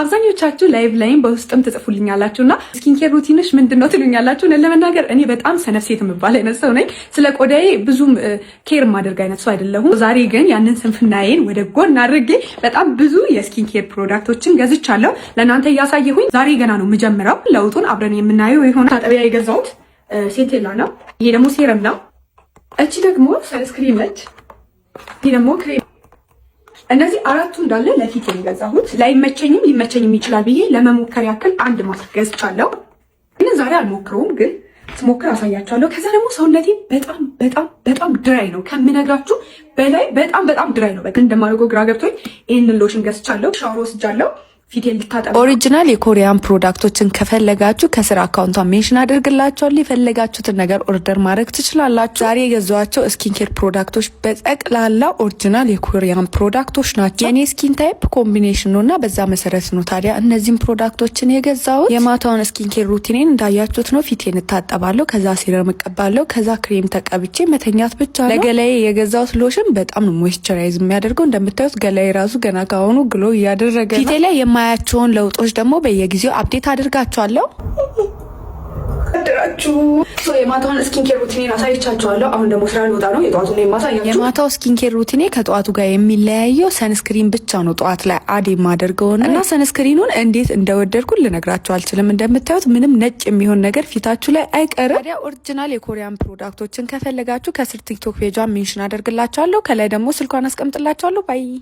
አብዛኞቻችሁ live ላይም በውስጥም ትጽፉልኛላችሁ እና skincare routine ሽ ምንድን ነው ትሉኛላችሁ። እውነት ለመናገር እኔ በጣም ሰነፍ ሴት የምባል አይነት ሰው ነኝ። ስለ ቆዳዬ ብዙም care የማደርግ አይነት ሰው አይደለሁም። ዛሬ ግን ያንን ስንፍናዬን ወደ ጎን አድርጌ በጣም ብዙ የ skincare product ኦችን ገዝቻለሁ። ለእናንተ እያሳየሁኝ ዛሬ ገና ነው የምጀምረው። ለውጡን አብረን የምናየው ይሆናል። ታጠቢያ የገዛሁት ሴንቴላ ነው። ይሄ ደግሞ serum ነው። እቺ ደግሞ sunscreen ነች። ይሄ ደግሞ ክሬም። እነዚህ አራቱ እንዳለ ለፊት የገዛሁት፣ ላይመቸኝም ሊመቸኝም ይችላል ብዬ ለመሞከር ያክል አንድ ማስክ ገዝቻለሁ። ግን ዛሬ አልሞክረውም፣ ግን ስሞክር አሳያችኋለሁ። ከዛ ደግሞ ሰውነቴ በጣም በጣም በጣም dry ነው፣ ከምነግራችሁ በላይ በጣም በጣም dry ነው። በቃ እንደማደርገው ግራ ገብቶኝ ይህንን ሎሽን ገዝቻለሁ። ሻወር ወስጃለሁ። ፊቴን ልታጠብ። Original የ Korean product ኦችን ከፈለጋችሁ ከስር account ኗን mention አድርግላችኋለሁ። የፈለጋችሁትን ነገር order ማድረግ ትችላላችሁ። ዛሬ የገዛኋቸው skincare product ኦች በጠቅላላ original የ Korean product ኦች ናቸው። የኔ skin type combination ነው እና በዛ መሰረት ነው ታዲያ እነዚህን product ኦችን የገዛሁት። የማታውን skincare routine ኔን እንዳያችሁት ነው። ፊቴን እታጠባለሁ፣ ከዛ serum እቀባለሁ፣ ከዛ ክሬም ተቀብቼ መተኛት ብቻ ነው። ለገላዬ የገዛሁት ሎሽን በጣም ነው moisturize የሚያደርገው። እንደምታዩት ገላዬ ራሱ ገና ካሁኑ glow እያደረገ ነው። ፊቴ ላይ የማያቸውን ለውጦች ደግሞ በየጊዜው update አድርጋችኋለሁ። አደራችሁ። የማታውን skincare routine ኔን አሳይቻችኋለሁ። አሁን ደግሞ ስራ ልወጣ ነው። የጠዋቱን የማሳያችሁ። የማታው skincare routine ኔ ከጠዋቱ ጋር የሚለያየው sunscreen ብቻ ነው። ጠዋት ላይ add የማደርገው እና sunscreen ኑን እንዴት እንደወደድኩ ልነግራችሁ አልችልም። እንደምታዩት ምንም ነጭ የሚሆን ነገር ፊታችሁ ላይ አይቀርም። ታዲያ original የ Korean product ኦችን ከፈለጋችሁ ከስር ቲክቶክ page ጇን mention አደርግላችኋለሁ። ከላይ ደግሞ ስልኳን አስቀምጥላችኋለሁ። Bye.